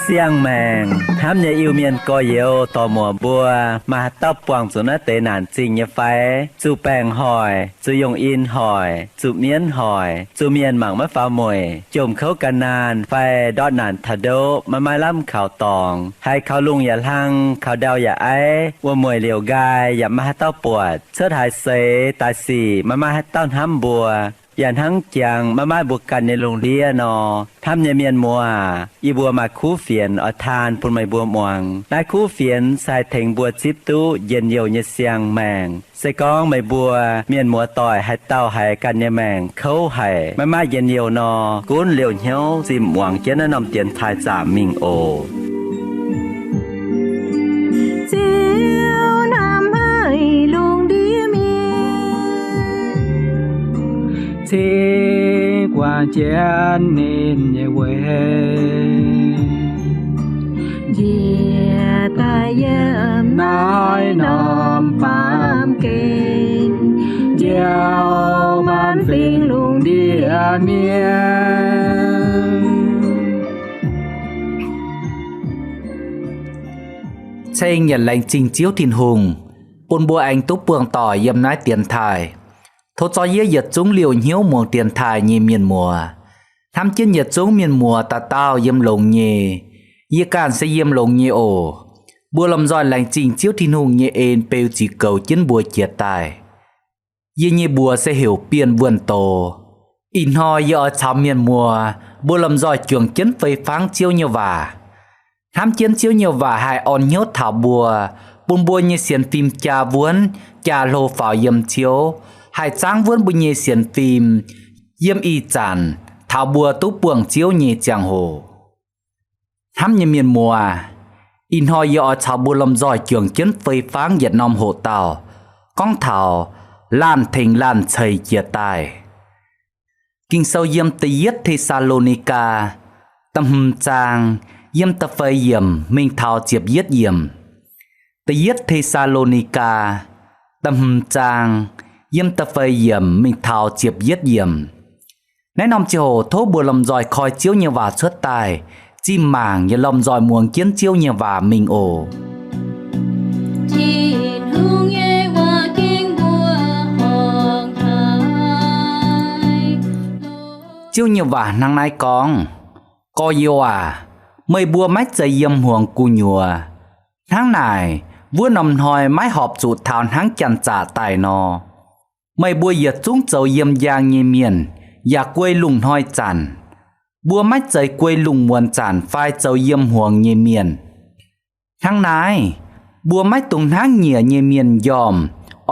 Siang-maengc hnamv nyei Iu-Mienh gorx-youz dorc-muoc mbuo, maaih haaix dauh buangh zuqc naaiv deix naanc zingh nyei fai? Zuqc baengc hoic, zuqc yungh in hoic, zuqc mienv hoic, zuqc mienh mangc maiv faaux mueic, jomc kouv ga'naanh fai ndortv naanc taux ndoqv maiv maaih lamh kaux dorngx, haiz kaux lungh yaac hlang, kaux ndau yaac aiv, wuom-mueic liouc nqaai yaac maiv maaih haaix dauh buatc, cuotv haaix seix daaih sic maiv maaih haaix dauh hnamv mbuo, yaac hnangv jangx maiv maaih mbuo ganh nyei lungh ndiev nor, hnamv nyei mienh muoz, yie mbuo maaih kuv fienx oix taan bun meih mbuo muangx. Naaiv kuv fienx se haih tengx mbuo zipv duqv njien-youh nyei siang-maengc. Se gorngv meih mbuo mienh muoz-doic haaix dauh haiz ganh nyei maengc kouv haic, maiv maaih njien-youh nor, gunv liouh hnyouv zinh muangx jienv naaiv norm dienx taaih zaamc mingh oc. Ziouv hnamv haic lungh ndiev mienh, cingx guangc jienv ninh nyei weic, njiec daaih yiem naaiv norm baamh gen, njoux maanc fingx lungh ndiev mienh. Ceng yaac laengz zingh Ziouv Tin-Hungh, bun mbuo aengx duqv buangh doic yiem naaiv dienx taaih. Tov zorqv yie yietc zungv liouh hnyouv muangx dienx taaih nyei mienh muoz. Hnamv jienv yietc zungv mienh muoz dauh dauh yiem longx nyei. Yie ganh se yiem longx nyei oc. Mbuo lomh nzoih laengz zingh Ziouv Tin-Hungh nyei en beu ziqc goux jienv mbuo jiex daaih. Yie nyei mbuox se heuc Bienh Wuonh Doz. Ih hnoi yie oix caux mienh muoz mbuo lomh nzoih juangc jienv fei fangv Ziouv nyei waac. Hnamv jienv Ziouv nyei waac haih orn hnyouv taux mbuo, bun mbuo nyei sienx fim jaa wuonv, jaa hlo faaux yiem Ziouv, haih zaangv wuonv mbuo nyei sienx fim yiem ih zanc taux mbuo duqv buangh Ziouv nyei ziangh hoc. Hnamv nyei mienh muoz, ih hnoi yie oix caux mbuo lomh nzoih juangc jienv fei fangv yietc norm hoqc dauh, gorngv taux laanh tengx laanh ceix jiez daaih. Ging-Sou yiem Da'yietv Te^saa^lo^ni^gaa, da'hmz zaang, yiem da'feix yiemc mingh taux ziepc yietv yiemc. Da'yietv Te^saa^lo^ni^gaa, da'hmz zaang, yiem da'feix yiemc mingh taux ziepc yietv yiemc. Naaiv norm ziangh hoc tov mbuo lomh nzoih koi Ziouv nyei waac cuotv daaih, zinh mangc yaac lomh nzoih muangx jienv Ziouv nyei waac mingh oc. Tin-Hungh nyei waac ging mbuo horngc haic. Ziouv nyei waac hnangv naaiv gorngv, Gorx-youz aac, meih mbuo maiv zeiz yiem hmuangx gu'nyuoz. Hnangv naaic, wuov norm hnoi maiv horpc zuqc taux hnangv janx-zaqc daaih nor. Meih mbuo yietc zungv zoux yiem njang nyei mienh, yaac guei lungh hnoi zanc. Mbuo maiv zeiz guei lungh muonz zanc fai zoux yiem hmuangx nyei mienh. Hnangv naaiv, mbuo maiv dungx hnangv nyiec nyei mienh m'njormh,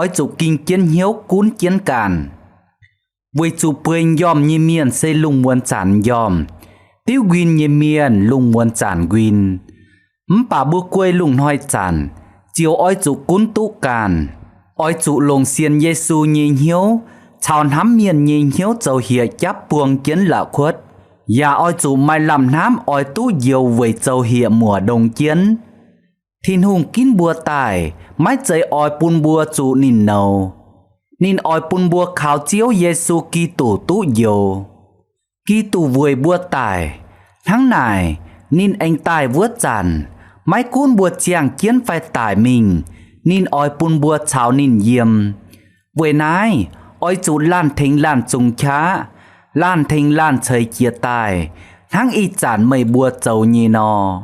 oix zuqc ging jienv hnyouv gunv jienv ganh. Weic zuqc bueix m'njormh nyei mienh se lungh muonz zanc m'njormh, diuv nquin nyei mienh lungh muonz zanc nquin. Mv baac mbuo guei lungh hnoi zanc, ziouc oix zuqc gunv duqv ganh. Oix zuqc longc sienx Yesu nyei hnyouv caux hnamv mienh nyei hnyouv zoux hieh japv buang jienv la'kuotv, yaac oix zuqc maaih lamh hnamv oix duqv njoux weic zoux hieh muoc ndongx jienv. Tin-Hungh ginv mbuo daaih maiv zeiz oix bun mbuo zuqc ninh nouz. Ninh oix bun mbuo kaux Ziouv Yesu Giduc duqv njoux. Giduc weic mbuo daic. Hnangv naaic, ninh aengx daaih wuov zanc, maiv gunv mbuo ziangh jienv fai daic mingh, ninh oix bun mbuo caux ninh yiem. Weic naaiv, oix zuqc laanh tengx laanh zungx qaqv, laanh tengx laanh ceix jiez daaih, hnangv ih zanc meih mbuo zoux nyei nor.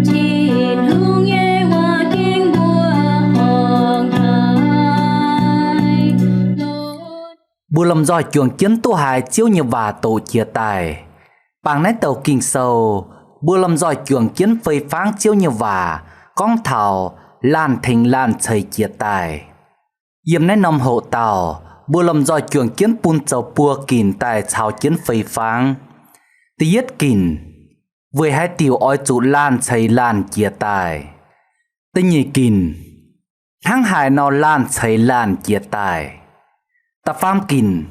Tin-Hungh nyei waac ginv mbuo horngc haic. Mbuo lomh nzoih juangc jienv duqv haiz Ziouv nyei waac doqc jiez daaih. Bangc naaiv douc Ging-Sou, mbuo lomh nzoih juangc jienv fei fangv Ziouv nyei waac gorngv taux laanh tengx laanh ceix jiez daaih. Yiem naaiv norm hoqc dauh, mbuo lomh nzoih juangc jienv bun zoux buo ginc daaih caux jienv fei fangv. Da'yietv ginc, weic haaix diuc oix zuqc laanh ceix laanh jiez daaih? Da'nyeic ginc, hnangv haaix nor laanh ceix laanh jiez daaih? Da'faam ginc,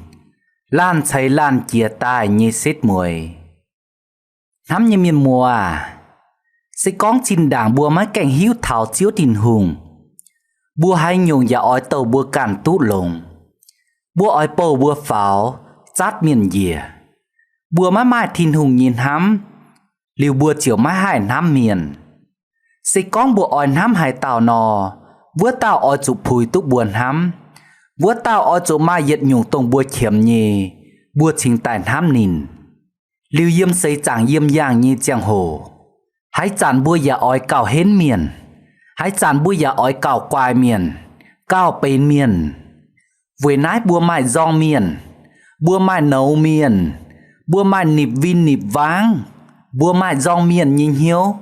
laanh ceix laanh jiez daaih nyei setv mueiz. Hnamv nyei mienh muoz aah, se gorngv zinh ndaangc mbuo maiv gaengh hiuv taux Ziouv Tin-Hungh, mbuo haaix nyungc yaac oix douh mbuo ganh duqv longx. Mbuo oix bouh mbuo faaux, zatv mienh njiec. Mbuo maiv maaih Tin-Hungh nyei hnamv, liuz mbuo ziouc maiv haih hnamv mienh. Se gorngv mbuo oix hnamv haaix dauh nor, wuov dauh oix zuqc puix duqv mbuo hnamv. Wuov dauh oix zuqc maaih yietc nyungc dongh mbuo qiemx nyei, mbuo cingx daaih hnamv ninh. Liuz yiem seix zaangc yiem yaangh nyei ziangh hoc, haaix zanc mbuo yaac oix gauh henv mienh. Haaix zanc mbuo yaac oix gauh guai mienh, gauh benx mienh. Weic naaiv mbuo maaih nzorng mienh, mbuo maaih nouz mienh, mbuo maaih nipc win nipc wangv, mbuo maaih nzorng mienh nyei hnyouv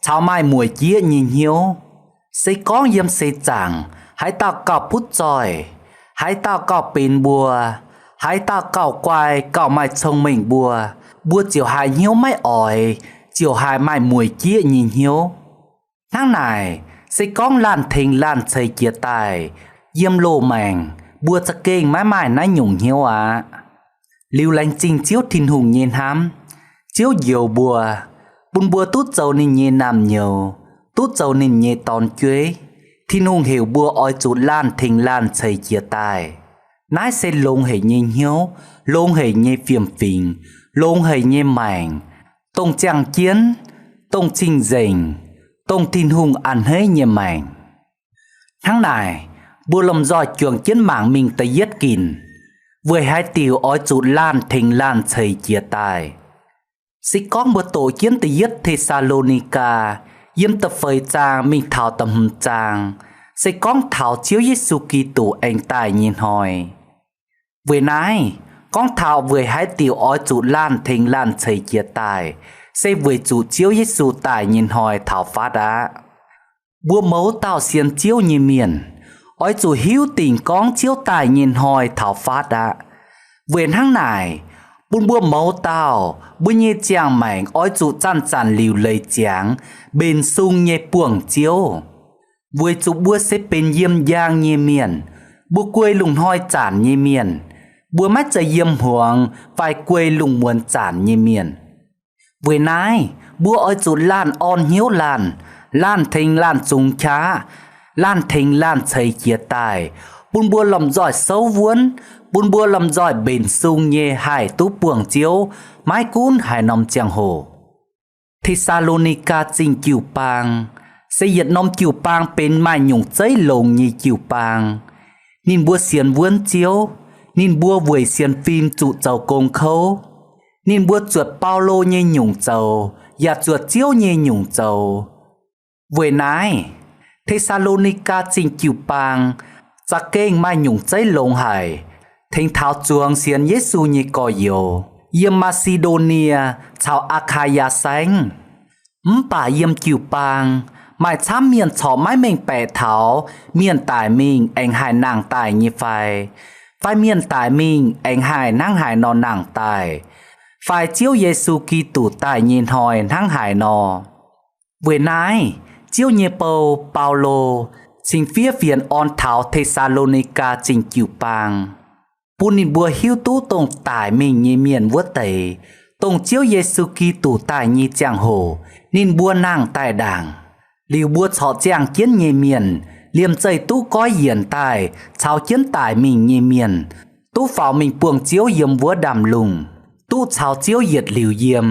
caux maaih mueic jieqv nyei hnyouv. Se gorngv yiem seix zaangc haaix dauh gauh butv zoih, haaix dauh gauh benx mbuo, haaix dauh gauh guai gauh maaih cong-mengh mbuo, mbuo ziouc haiz hnyouv maiv oix, ziouc haiz maaih mueic jieqv nyei hnyouv. Hnangv naaic, se gorngv laanh tengx laanh ceix jiez daaih, yiem loz-maengc mbuo za'gengh maiv maaih naaiv nyungc hnyouv aqv. Liuz laengz zingh Ziouv Tin-Hungh nyei hnamv, Ziouv njoux mbuo, bun mbuo duqv zoux ninh nyei naamh nyouz, duqv zoux ninh nyei dorn jueiv. Tin-Hungh heuc mbuo oix zuqc laanh tengx laanh ceix jiez daaih. Naaiv se longx haic nyei hnyouv, longx haic nyei fiem-fingx, longx haic nyei maengc, dongh ziangh jienv, dongh cing-nzengc, dongh Tin-Hungh a'hneiv nyei maengc. Hnangv naaic, mbuo lomh nzoih juangc jienv mangc mingh da'yietv ginc, weic haaix diuc oix zuqc laanh tengx laanh ceix jiez daaih. Se gorngv mbuo doqc jienv da'yietv Te^saa^lo^ni^gaa, yiem da'feix zaang mingh taux da'hmz zaang, se gorngv taux Ziouv Yesu Giduc aengx daaih nyei hnoi. Weic naaiv, gorngv taux weic haaix diuc oix zuqc laanh tengx laanh ceix jiez daaih, se weic zuqc Ziouv Yesu daaih nyei hnoi taux fatv aqv. Mbuo mouz dauh sienx Ziouv nyei mienh, oix zuqc hiuv dingc gorngv Ziouv daaih nyei hnoi taux fatv aqv. Weic hnangv naaic, bun mbuo mouz dauh mbuo nyei ziangh maengc oix zuqc zanc-zanc liuc leiz ziangx, mbenc sung nyei buangh Ziouv. Weic zuqc mbuo se benx yiem njang nyei mienh, mbuo guei lungh hnoi zanc nyei mienh, mbuo maiv zeiz yiem hmuangx fai guei lungh muonz zanc nyei mienh. Weic naaiv, mbuo oix zuqc laanh orn hnyouv laanh, laanh tengx laanh zungx qaqv, laanh tengx laanh ceix jiez daaih, bun mbuo lomh nzoih souv wuonv, bun mbuo lomh nzoih mbenc sung nyei haih duqv buangh Ziouv, maiv gunv haaix norm ziangh hoc. Te^saa^lo^ni^gaa Zingh jiu-baang se yietc norm jiu-baang benx maaih nyungc zeiv longx nyei jiu-baang. Ninh mbuo sienx wuonv Ziouv, ninh mbuo weic sienx fim zuqc zoux gong kouv. Ninh mbuo zuotc Baulo nyei nyungc zoux, yaac zuotc Ziouv nyei nyungc zoux. Weic naaiv, Te^saa^lo^ni^gaa Zingh jiu-baang za'gengh maaih nyungc zeiv longx haic, tengx taux zuangx sienx Yesu nyei gorx-youz yiem Maa^si^ndo^nie caux Aa^kaa^yaa Saengv. Mv baac yiem jiu-baang, maaih camv mienh corc maiv mengh baeqc taux mienh daic mingh aengx haih nangh daaih nyei fai, fai mienh daic mingh aengx haih hnangv haaix nor nangh daaih, fai Ziouv Yesu Giduc daaih nyei hnoi hnangv haaix nor. Weic naaiv, Ziouv nyei bou, Baulo, cingx fiev fienx orn taux Te^saa^lo^ni^gaa Zingh jiu-baang, bun ninh mbuo hiuv duqv dongh daic mingh nyei mienh wuov deix, dongh Ziouv Yesu Giduc daaih nyei ziangh hoc ninh mbuo nangh daaih ndaangc. Liuz mbuo corc ziangh jienv nyei mienh liemh zeih duqv goiv yienc daaih caux jienv daic mingh nyei mienh, duqv faaux mingh buangh Ziouv yiem wuov ndaamv-lungh, duqv caux Ziouv yietc liuz yiem.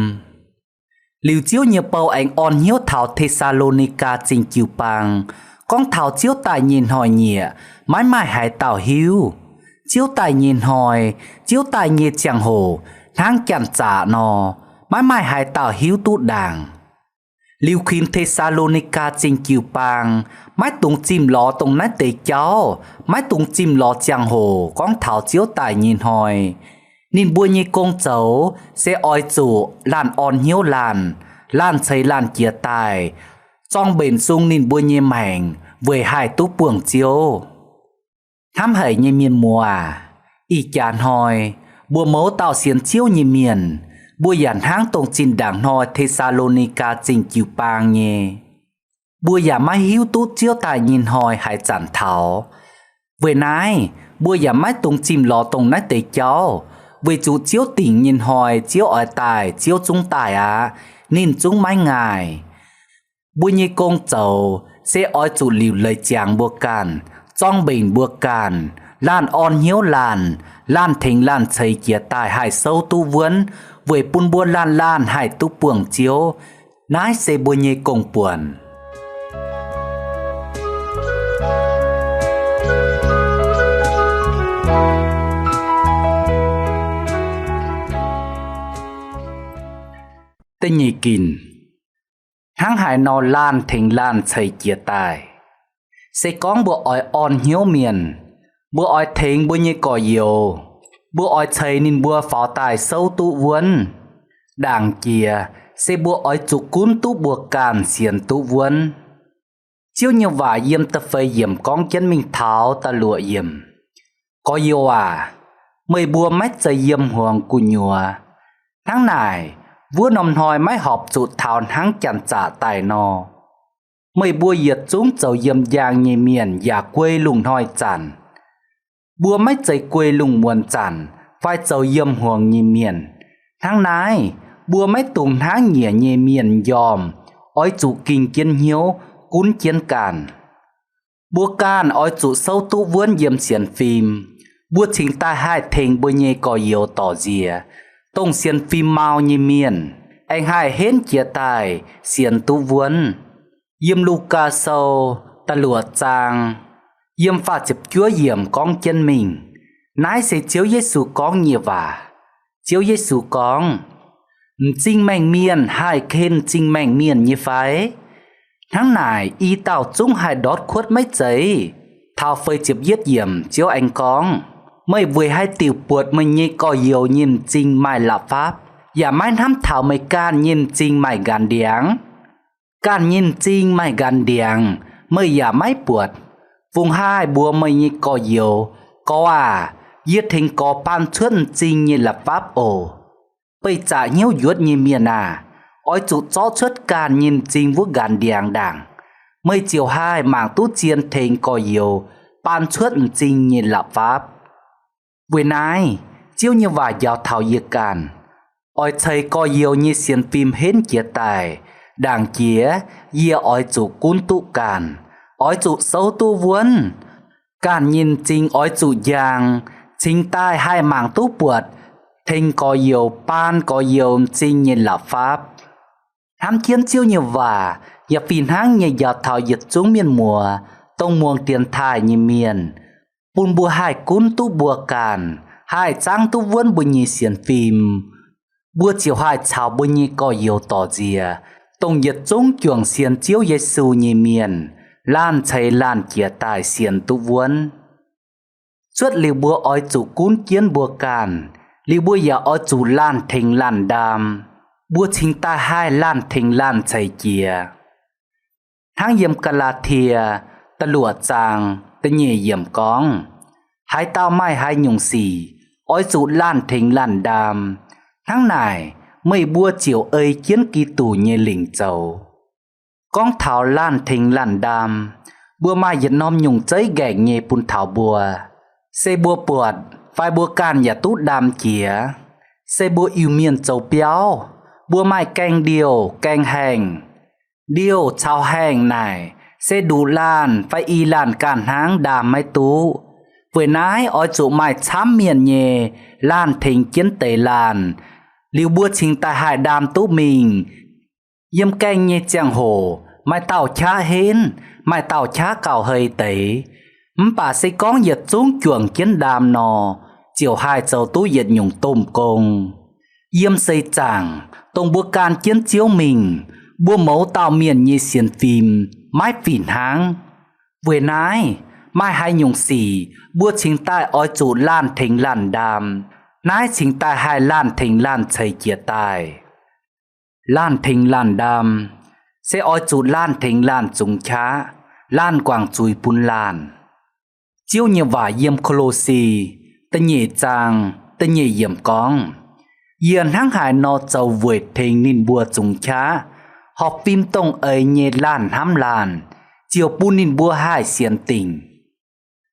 Liuz Ziouv nyei bou aengx orn hnyouv taux Te^saa^lo^ni^gaa Zingh jiu-baang, gorngv taux Ziouv daaih nyei hnoi-nyieqc maiv maaih haaix dauh hiuv. Ziouv daaih nyei hnoi, Ziouv daaih nyei ziangh hoc hnangv janx-zaqc nor, maiv maaih haaix dauh hiuv duqv ndaangc. Liuz kuinx Te^saa^lo^ni^gaa Zingh jiu-baang maiv dungx zimh lorz dongh naaiv deix jauv, maiv dungx zimh lorz ziangh hoc gorngv taux Ziouv daaih nyei hnoi. Ninh mbuo nyei gong zoux se oix zuqc laanh orn hnyouv laanh, laanh ceix laanh jiez daaih, zorng mbenc sung ninh mbuo nyei maengc weic haih duqv buangh Ziouv. Hnamv haic nyei mienh muoz aac, ih jaax hnoi mbuo mouz dauh sienx Ziouv nyei mienh, mbuo yaac hnangv dongh zinh ndaangc hnoi Te^saa^lo^ni^gaa Zingh jiu-baang nyei. Mbuo yaac maiv hiuv duqv Ziouv daaih nyei hnoi haaix zanc taux. Weic naaiv, mbuo yaac maiv dungx zimh lorz dongh naaiv deix jauv, weic zuqc Ziouv dingc nyei hnoi Ziouv oix daaih, Ziouv zungv daaih aqv. ninh zungv maiv ngaih. Mbuo nyei gong zoux se oix zuqc liuc leiz ziangx mbuo ganh, zorng mbenc mbuo ganh, laanh orn hnyouv laanh, laanh tengx laanh ceix jiez daaih haih souv duqv wuonv, weic bun mbuo laanh laanh haih duqv buangh Ziouv. Naaiv se mbuo nyei gong-buonc. Da'nyeic ginc, hnangv haaix nor laanh tengx laanh ceix jiez daaih? Se gorngv mbuo oix orn hnyouv mienh, mbuo oix tengx mbuo nyei gorx-youz, mbuo oix ceix ninh mbuo faaux daaih souv duqv wuonv. Ndaangc jiex se mbuo oix zuqc gunv duqv mbuo ganh sienx duqv wuonv. Ziouv nyei waac yiem da'feix yiemc gorngv jienv mingh taux da'luoqc yiemc, Gorx-youz aac, meih mbuo maiv zeiz yiem hmuangx gu'nyuoz. Hnangv naaic, wuov norm hnoi maiv horpc zuqc taux hnangv janx-zaqc daaih nor. Meih mbuo yietc zungv zoux yiem njang nyei mienh yaac guei lungh hnoi zanc. Mbuo maiv zeiz guei lungh muonz zanc fai zoux yiem hmuangx nyei mienh. Hnangv naaiv, mbuo maiv dungx hnangv nyiec nyei mienh njormh, oix zuqc ging jienv hnyouv gunv jienv ganh. Mbuo ganh oix zuqc souv duqv wuonv yiem sienx fim. Mbuo cingx daaih haih tengx mbuo nyei gorx-youz dorc nziex, dongh sienx fim mau nyei mienh, aengx haih henv jiez daaih sienx duqv wuonv. Yiem Lugaa Sou da'luoqc zaang, yiem faah ziepc juov yiemc gorngv jienv mingh. Naaiv se Ziouv Yesu gorngv nyei waac. Ziouv Yesu gorngv, M'zing maengh mienh haih ken m'zing maengh mienh nyei fai? Hnangv naaic, i dauh zungv haih ndortv kuotv maiv zeiz? Taux feix ziepc yietv yiemc Ziouv aengx gorngv, Meih weic haaix diuc buatc meih nyei gorx-youz nyei m'zing maaih la'fapv, yaac maiv hnamv taux meih ganh nyei m'zing maaih nqanx ndiangx? Ganh nyei m'zing maaih nqanx ndiangx meih yaac maiv buatc, fungx haih mbuox meih nyei gorx-youz, Gorx aac, yie tengx gorx baan cuotv m'zing nyei la'fapv oc? Beih zaqc hnyouv njuotv nyei mienh aah! Oix zuqc zorqv cuotv ganh nyei m'zing wuov nqanx ndiangx ndaangc, meih ziouc haih mangc duqv zien tengx gorx-youz baan cuotv m'zing nyei la'fapv. Weic naaiv, Ziouv nyei waac njaaux taux yie ganh, oix ceix gorx-youz nyei sienx fim henv jiez daaih. Ndaangc jiex yie oix zuqc gunv duqv ganh, oix zuqc souv duqv wuonv. Ganh nyei m'zing oix zuqc njang, cingx daaih haih mangc duqv buatc tengx gorx-youz baan gorx-youz m'zing nyei la'fapv. Hnamv jienv Ziouv nyei waac yaac fih hnangv nyei njaaux taux yietc zungv mienh muoz, dongh muangx dienx taaih nyei mienh, bun mbuo haih gunv duqv mbuo ganh, haih zaangv duqv wuonv mbuo nyei sienx fim. Mbuo ziouc haih caux mbuo nyei gorx-youz dorc nziex, dongh yietc zungv juangc sienx Ziouv Yesu nyei mienh, laanh ceix laanh jiez daaih sienx duqv wuonv. Cuotv liuz mbuo oix zuqc gunv jienv mbuo ganh, liuz mbuo yaac oix zuqc laanh tengx laanh ndaam. Mbuo cingx daaih haih laanh tengx laanh ceix jiez. Hnangv yiem Gaa^laa^tie da'luoqc zaang da'nyeic yiemc gorngv, Haaix dauh maaih haaix nyungc sic, oix zuqc laanh tengx laanh ndaam. Hnangv naaic, meih mbuo ziouc ei jienv Giduc nyei lingc zoux. Gorngv taux laanh tengx laanh ndaam, mbuo maaih yietc norm nyungc zeiv nqaengc nyei bun taux mbuo. Se mbuo buatc fai mbuo ganh yaac duqv ndaam jiex. Se mbuo Iu-Mienh zoux biauv, mbuo maaih gaeng-ndiouh, gaeng-haengh. Ndiouh caux haengh naaic se nduqc laanh fai i laanh ganh hnangv ndaam maiv duqv. Weic naaiv oix zuqc maaih camv mienh nyei laanh tengx jienv deix laanh, liuz mbuo cingx daaih haih ndaam duqv mingh. Yiem gaengh nyei ziangh hoc maaih dauh qaqv henv, maaih dauh qaqv gauh hei deix. Mv baac se gorngv yietc zungv juangc jienv ndaam nor, ziouc haih zoux duqv yietc nyungc domh gong. Yiem seix zaangc, dongh mbuo gan jienv Ziouv mingh, mbuo mouz dauh mienh nyei sienx fim maiv fih hnangv. Weic naaiv, maaih haaix nyungc sic mbuo cingx daaih oix zuqc laanh tengx laanh ndaam. Naaiv cingx daaih haih laanh tengx laanh ceix jiez daaih. Laanh tengx laanh ndaam se oix zuqc laanh tengx laanh zungx qaqv, laanh guangc zuiz bun laanh. Ziouv nyei waac yiem Ko^lo^si da'nyeic zaang da'nyeic yiemc gorngv, Yie hnangv haaix nor zoux weic tengx ninh mbuo zungx qaqv, horpc fim dongh eix nyei laanh hnamv laanh, ziouc bun ninh mbuo haih sienx dingc.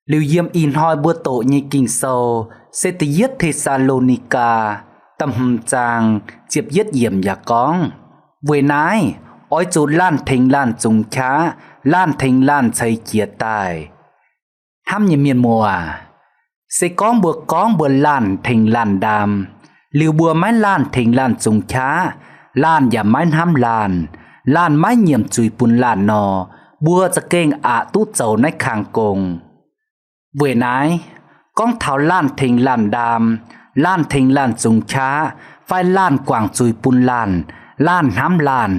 Liuz yiem ih hnoi mbuo doqc nyei Ging-Sou se Da'yietv Te^saa^lo^ni^gaa da'hmz zaang ziepc yietv yiemc yaac gorngv, Weic naaiv, oix zuqc laanh tengx laanh zungx qaqv, laanh tengx laanh ceix jiez daaih. Hnamv nyei mienh muoz aac, se gorngv mbuo gorngv mbuo laanh tengx laanh ndaam, liuz mbuo maiv laanh tengx laanh zungx qaqv, laanh yaac maiv hnamv laanh, laanh maiv nyiemc zuiz bun laanh nor, mbuo za'gengh aqc duqv zoux naaiv kang gong. Weic naaiv, gorngv taux laanh tengx laanh ndaam, laanh tengx laanh zungx qaqv, fai laanh guangc zuiz bun laanh, laanh hnamv laanh,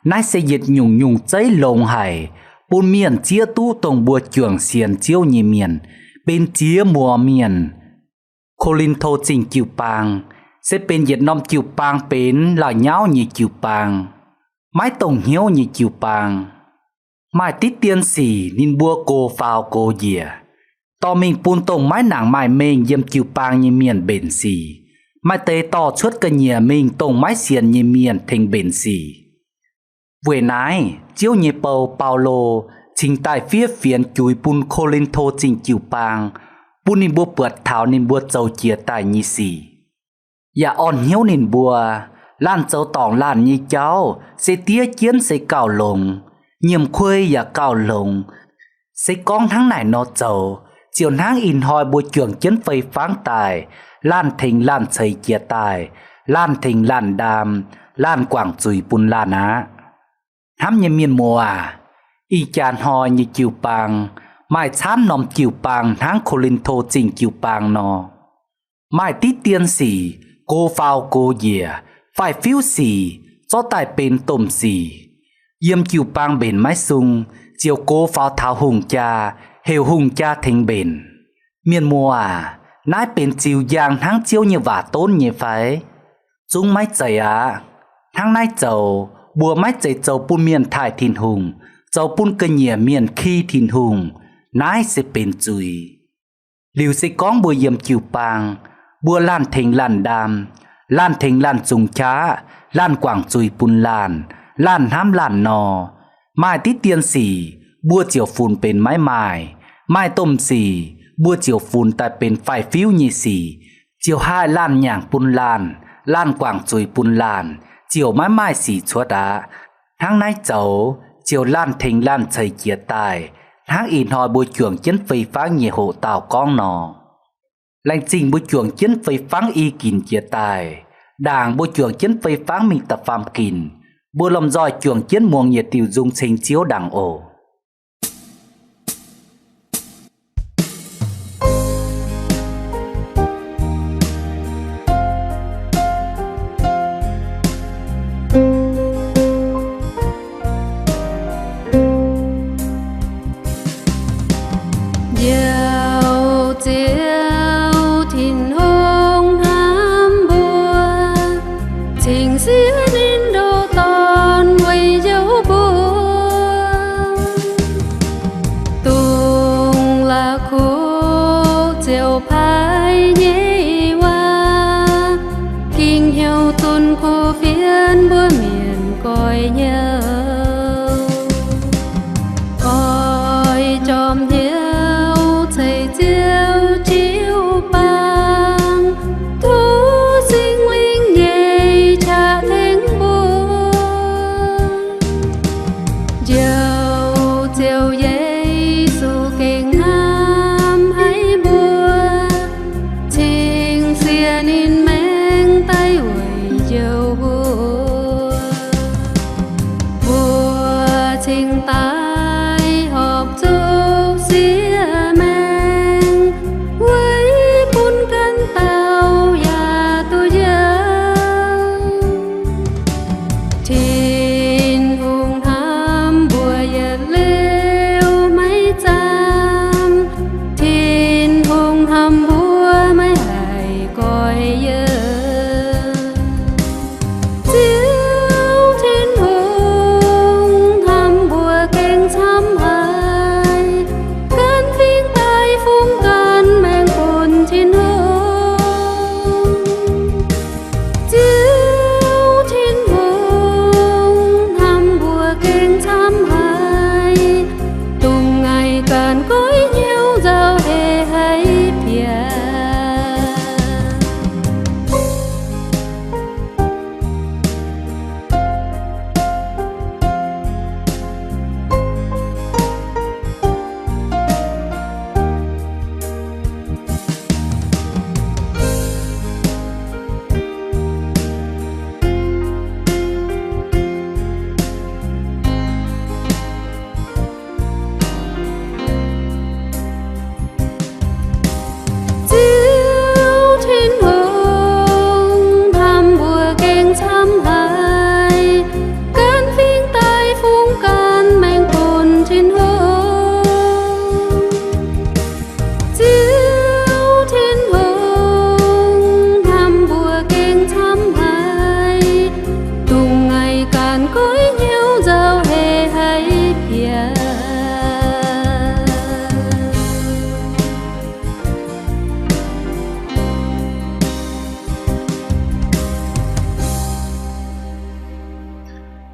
naaiv se yietc nyungc-nyungc zeiv longx haic, bun mienh zieqv duqv dongh mbuo juangc sienx Ziouv nyei mienh benx ziex muoz mienh. Ko^lin^to Zingh jiu-baang se benx yietc norm jiu-baang benx lauh nyauv nyei jiu-baang, maiv dongh hnyouv nyei jiu-baang. Maaih diqv dien sic ninh mbuo gox faaux gox njiec, dorh mingh bun dongh maiv nangc maaih mengh yiem jiu-baang nyei mienh mbenc sic. Maaih deix dorh cuotv ga'nyiec mingh dongh maiv sienx nyei mienh tengx mbenc sic. Weic naaiv, Ziouv nyei bou, Baulo, cingx daaih fiev fienx juix bun Ko^lin^to Zingh jiu-baang, bun ninh mbuo buatc taux ninh mbuo zoux jiez daaih nyei sic, yaac orn hnyouv ninh mbuo, laanh zoux dorngc laanh nyei jauv se diev jienv se gauh longx, nyiemc kuei yaac gauh longx. Se gorngv hnangv naaic nor zoux, ziouc hnangv ih hnoi mbuo juangc jienv fei-fangv daaih, laanh tengx laanh ceix jiez daaih, laanh tengx laanh ndaam, laanh guangc zuiz bun laanh aqv. Hnamv nyei mienh muoz aac, ih jaax hnoi nyei jiu-baang maaih camv norm jiu-baang hnangv Ko^lin^to Zingh jiu-baang nor. Maaih diqv dien sic, gox faaux gox njiec, faix-fiuv sic, zorqv daaih benx domh sic. Yiem jiu-baang mbenc maiv sung, ziouc gox faaux taux hungh jaa, heuc hungh jaa tengx mbenc. Mienh muoz aac, naaiv benx ziux njang hnangv Ziouv nyei waac donv nyei fai? Zungv maiv zeiz aqv. Hnangv naaiv zoux, mbuo maiv zeiz zoux bun mienh taaih Tin-Hungh, zoux bun ga'nyiec mienh ki Tin-Hungh, naaiv se benx zuiz. Liuz se gorngv mbuo yiem jiu-baang, mbuo laanh tengx laanh ndaam, laanh tengx laanh zungx qaqv, laanh guangc zuiz bun laanh, laanh hnamv laanh nor, maaih diqv dien sic mbuo ziouc funx benx maiv maaih. Maaih domh sic mbuo ziouc funx daaih benx faix-fiuv nyei sic, ziouc haih laanh nyaangc bun laanh, laanh guangc zuiz bun laanh, ziouc maiv maaih sic cuotv aqv. Hnangv naaiv zoux ziouc laanh tengx laanh ceix jiez daaih, hnangv ih hnoi mbuo juangc jienv fei-fangv nyei hoqc dauh gorngv nor. Laengz zingh mbuo juangc jienv fei-fangv i ginc jiez daaih. Ndaangc mbuo juangc jienv fei-fangv mingh da'faam ginc, mbuo lomh nzoih juangc jienv muangx yietc diuh nzung ceng Ziouv ndaangc oc. Njoux Ziouv Tin-Hungh hnamv mbuo, cingx siev ninh ndoh Dorn weic njoux mbuo. Dongh la'kuqv ziouc paaiv nyei waac, ging hnyouv dunh kuv fienx mbuo mienh goix hnyouv. Oix jorm hnyouv ceix Ziouv jiu-baang, tov Singx Lingh nyei qaqv tengx mbuo. Njoux Ziouv Yesu gengh hnamv haic mbuo, cingx siev ninh maengx daaih weic njoux mbuo. Mbuo cingx daaih horpc zuqc siev maengx, weic bun ganh dauh yaac duqv njoux. Tin-Hungh hnamv mbuo yietc liuz maiv zaamv, Tin-Hungh hnamv mbuo maiv haih goix yiem. Ziouv Tin-Hungh hnamv mbuo gengh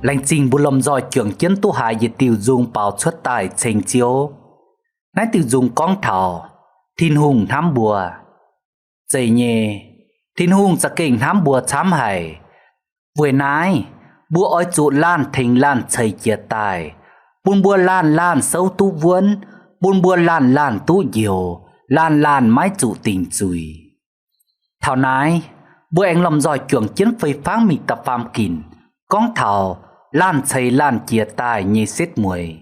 Laengz zingh mbuo lomh nzoih juangc jienv duqv haiz yietc diuh nzung baaux cuotv daaih ceng Ziouv. Naaiv diuh nzung gorngv taux Tin-Hungh hnamv mbuo. Zeiz nyei, Tin-Hungh za'gengh hnamv mbuo camv haic. Weic naaiv, mbuo oix zuqc laanh tengx laanh ceix jiez daaih, bun mbuo laanh laanh souv duqv wuonv, bun mbuo laanh laanh duqv njoux, laanh laanh maiv zuqc dingc zuiz. Taux naaiv, mbuo aengx lomh nzoih juangc jienv fei fangv mingh da'faam ginc, gorngv taux laanh ceix laanh jiez daaih nyei setv mueiz.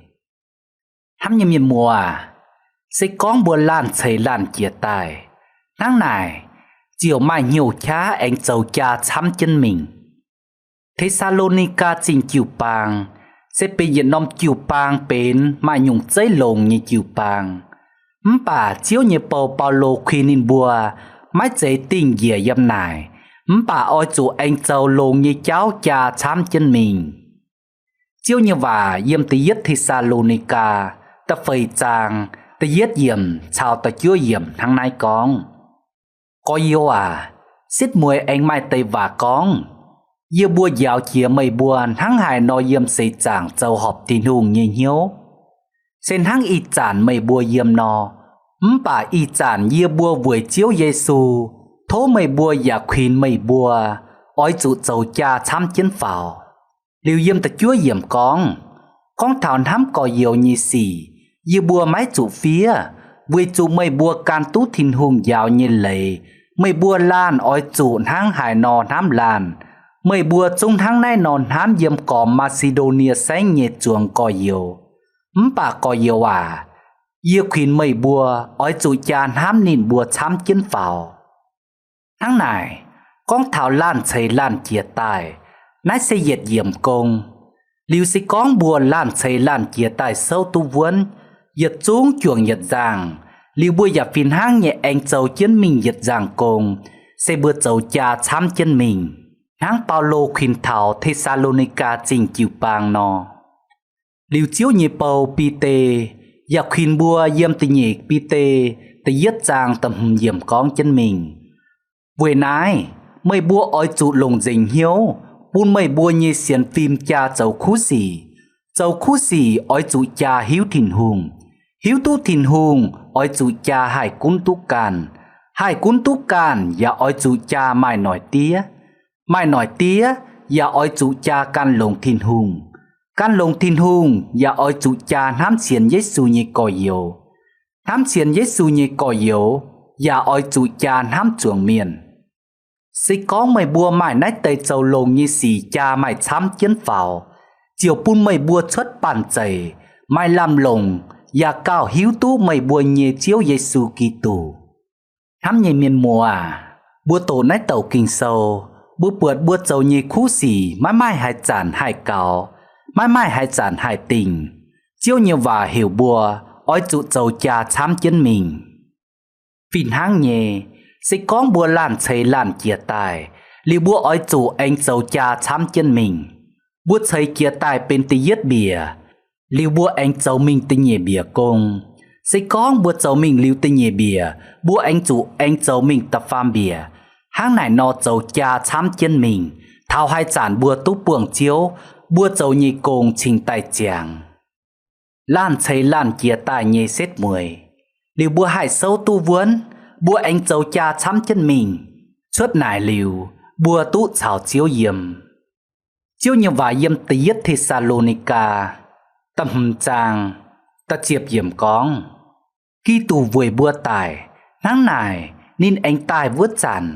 Hnamv nyei mienh muoz, se gorngv mbuo laanh ceix laanh jiez daaih, hnangv naaic ziouc maaih hnyouv qaqv aengx zoux jaa camv jienv mingh. Te^saa^lo^ni^gaa Zingh jiu-baang se benx yietc norm jiu-baang benx maaih nyungc zeiv longx nyei jiu-baang. Mv baac Ziouv nyei bou Baulo kuinx ninh mbuo maiv zeiz dingh njiec yiem naaic, mv baac oix zuqc aengx zoux longx nyei jauv jaa camv jienv mingh. Ziouv nyei waac yiem da'yietv Te^saa^lo^ni^gaa da'feix zaang da'yietv yiemc caux da'juov yiemc hnangv naaiv gorngv, Gorx-youz aac, setv mueiz aengx maaih deix waac gorngv, Yie mbuo njaaux jiex meih mbuo hnangv haaix nor yiem seix zaangc zoux horpc Tin-Hungh nyei hnyouv, se hnangv ih zanc meih mbuo yiem nor. Mv baac ih zanc yie mbuo weic Ziouv Yesu tov meih mbuo yaac kuinx meih mbuo oix zuqc zoux jaa camv jienv faaux. Liuz yiem da'juov yiemc gorngv, Gorngv taux hnamv gorx-youz nyei sic, yie mbuo maiv zuqc fiev, weic zuqc meih mbuo gan duqv Tin-Hungh njaaux nyei leiz, meih mbuo laanh oix zuqc hnangv haaix nor hnamv laanh. Meih mbuo zungv hnangv naaiv nor hnamv yiem gormx Maa^si^ndo^nie Saengv nyei zuangx gorx-youz. Mv baac gorx-youz aac, yie kuinx meih mbuo oix zuqc jaa hnamv ninh mbuo camv jienv faaux. Hnangv naaic, gorngv taux laanh ceix laanh jiez daaih, naaiv se yietc yiemc gong. Liuz se gorngv mbuo laanh ceix laanh jiez daaih souv duqv wuonv, yietc zungv juangc yietc nzangh, liuz mbuo yaac fih hnangv nyei aengx zoux jienv mingh yietc nzangh gong, se mbuo zoux jaa camv jienv mingh, hnangv Baulo kuinx taux Te^saa^lo^ni^gaa Zingh jiu-baang nor. Liuz Ziouv nyei bou Bide yaac kuinx mbuo yiem da'nyeic Bide da'yietv zaang da'hmz yiemc gorngv jienv mingh, Weic naaiv, meih mbuo oix zuqc longc nzengc hnyouv bun meih mbuo nyei sienx fim jaa zoux kuv sic. Zoux kuv sic oix zuqc jaa hiuv Tin-Hungh. Hiuv duqv Tin-Hungh oix zuqc jaa haih gunv duqv ganh. Haih gunv duqv ganh yaac oix zuqc jaa maaih noic diev. Maaih noic diev yaac oix zuqc jaa gan longx Tin-Hungh. Gan longx Tin-Hungh yaac oix zuqc jaa hnamv sienx Yesu nyei gorx-youz. Hnamv sienx Yesu nyei gorx-youz yaac oix zuqc jaa hnamv zuangx mienh. Se gorngv meih mbuo maaih naaiv deix zoux longx nyei sic jaa maaih camv jienv faaux, ziouc bun meih mbuo cuotv banh zeic, maaih lamh longc, yaac gauh hiuv duqv meih mbuo nyei Ziouv Yesu Giduc. Hnamv nyei mienh muoz aac, mbuo doqc naaiv douc Ging-Sou, mbuo buatc mbuo zoux nyei kuv sic maiv maaih haaix zanc haih gaux, maiv maaih haaix zanc haih dingc. Ziouv nyei waac heuc mbuo oix zuqc zoux jaa camv jienv mingh. Fih hnangv nyei, se gorngv mbuo laanh ceix laanh jiez daaih, liuz mbuo oix zuqc aengx zoux jaa camv jienv mingh. Mbuo ceix jiez daaih benx da'yietv mbiec, liuz mbuo aengx zoux mingh da'nyeic mbiec gong. Se gorngv mbuo zoux mingh liuz da'nyeic mbiec, mbuo aengx zuqc aengx zoux mingh da'faam mbiec. Hnangv naaic nor zoux jaa camv jienv mingh, taux haaix zanc mbuo duqv buangh Ziouv, mbuo zoux nyei gong cingx daaih ziangx. Laanh ceix laanh jiez daaih nyei setv mueiz, liuz mbuo haih souv duqv wuonv, mbuo aengx zoux jaa camv jienv mingh. Cuotv naaic liuz, mbuo duqv caux Ziouv yiem. Ziouv nyei waac yiem da'yietv Te^saa^lo^ni^gaa da'hmz zaang da'ziepc yiemc gorngv, Giduc weic mbuo daic, hnangv naaic ninh aengx daaih wuov zanc,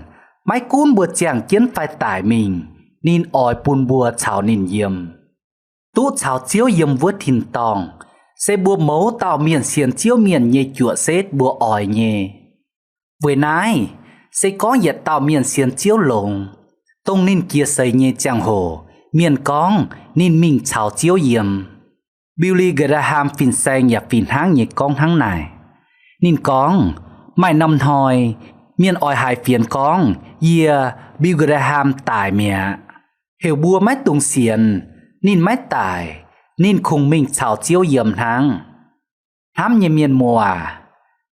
maiv gunv mbuo ziangh jienv fai daic mingh, ninh oix bun mbuo caux ninh yiem. Duqv caux Ziouv yiem wuov tin-dorngh, se mbuo mouz dauh mienh sienx Ziouv mienh nyei juoqc setv mbuo oix nyei. Weic naaiv, se gorngv yietc dauh mienh sienx Ziouv longx, dongh ninh jiex seix nyei ziangh hoc mienh gorngv ninh mingh caux Ziouv yiem. Billy Graham fin-saeng yaac fih hnangv nyei gorngv hnangv naaic. Ninh gorngv, maaih norm hnoi mienh oix haiz fienx gorngv yie, Billy Graham, daic mi'aqv. Heuc mbuo maiv dungx sienx, ninh maiv daic. Ninh kungx mingh caux Ziouv yiem hnangv. Hnamv nyei mienh muoz aac,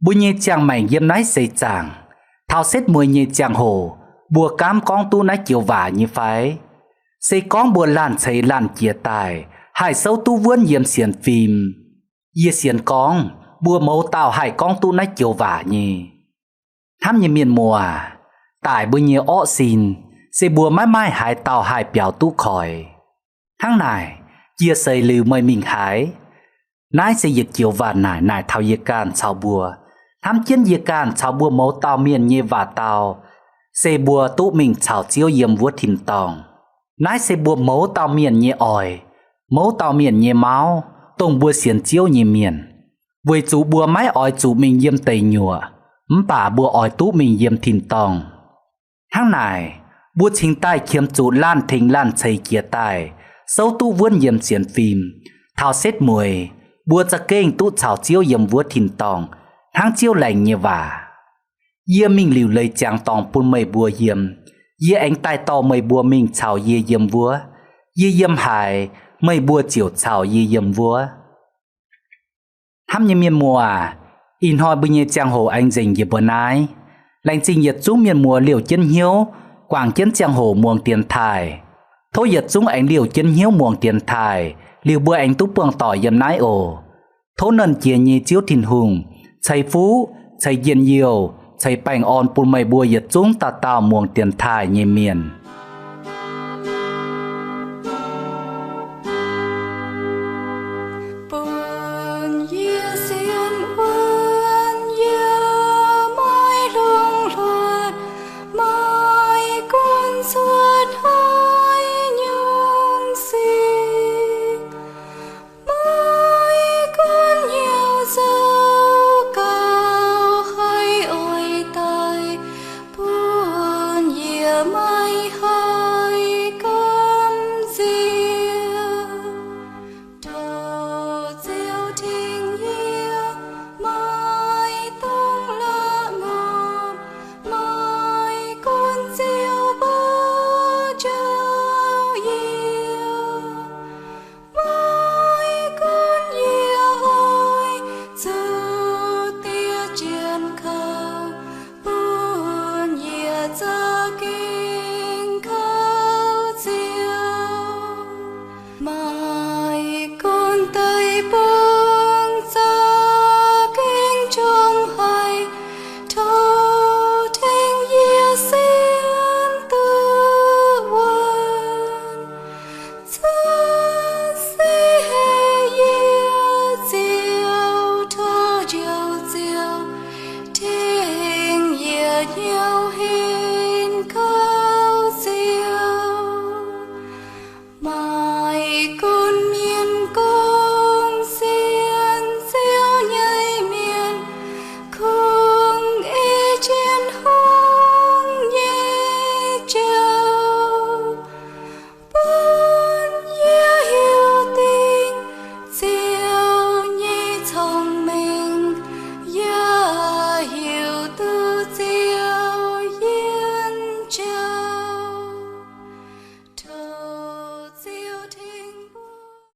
mbuo nyei ziangh maengc yiem naaiv seix zaangc, taux setv mueiz nyei ziangh hoc mbuo gaamv gorngv duqv naaiv joux waac nyei fai? Se gorngv mbuo laanh ceix laanh jiex daaih haih souv duqv wuonv yiem sienx fim, yie sienx gorngv mbuo mouz dauh haih gorngv duqv naaiv joux waac nyei. Hnamv nyei mienh muoz, daic mbuo nyei orqv sin se mbuo maiv maaih haaix dauh haih biaux duqv koix. Hnangv naaic, jiex seix liuz meih mingh haaix? Naaiv se yietc joux waac naaic naaic taux yie ganh caux mbuo. Hnamv jienv yie ganh caux mbuo mouz dauh mienh nyei waac dau, se mbuo duqv mingh caux Ziouv yiem wuov tin-dorngh. Naaiv se mbuo mouz dauh mienh nyei oix, mouz dauh mienh nyei mauv, dongh mbuo sienx Ziouv nyei mienh. Weic zuqc mbuo maiv oix zuqc mingh yiem deic nyuoqc, mv baac mbuo oix duqv mingh yiem tin-dorngh. Hnangv naaic, mbuo cingx daaih qiemx zuqc laanh tengx laanh ceix jiez daaih, souv duqv wuonv yiem sienx fim. Taux setv mueiz, mbuo za'gengh duqv caux Ziouv yiem wuov tin-dorngh, hnangv Ziouv laengz nyei waac. Yie mingh liuc leiz ziangx dorngx bun meih mbuo yiem. Yie aengx daaih dorh meih mbuo mingh caux yie yiem wuov. Yie yiem haaix, meih mbuo ziouc caux yie yiem wuov. Hnamv nyei mienh muoz, ih hnoi mbuo nyei ziangh hoc aengx nzengc njiec mbuo naaiv. Laengz zingh yietc zungv mienh muoz liouh jienv hnyouv guangc jienv ziangh hoc muangx dienx taaih. Tov yietc zungv aengx liouh jienv hnyouv muangx dienx taaih, liuz mbuo aengx duqv buangh doic yiem naaiv oc. Tov Nernh Jiex nyei Ziouv Tin-Hungh ceix fuqv, ceix njien-youh, ceix baengh orn bun meih mbuo yietc zungv dauh dauh muangx dienx taaih nyei mienh. Bun yie sienx wuonv yie maiv longc hluotv, maiv gunv cuotv haaix nyungc sic. Maiv gunv hnyouv zoux gauh haiz oix daaih, bun yie maiv haih gamh nziex. Tov Ziouv tengx yie, maiv dungx la'maah ngorpv, maiv gunv Ziouv mbuo jauv yie. Maiv gunv yie oix zuqc diev jienv kouv, bun yie za'gengh kouv Ziouv. Maiv gunv deic-bung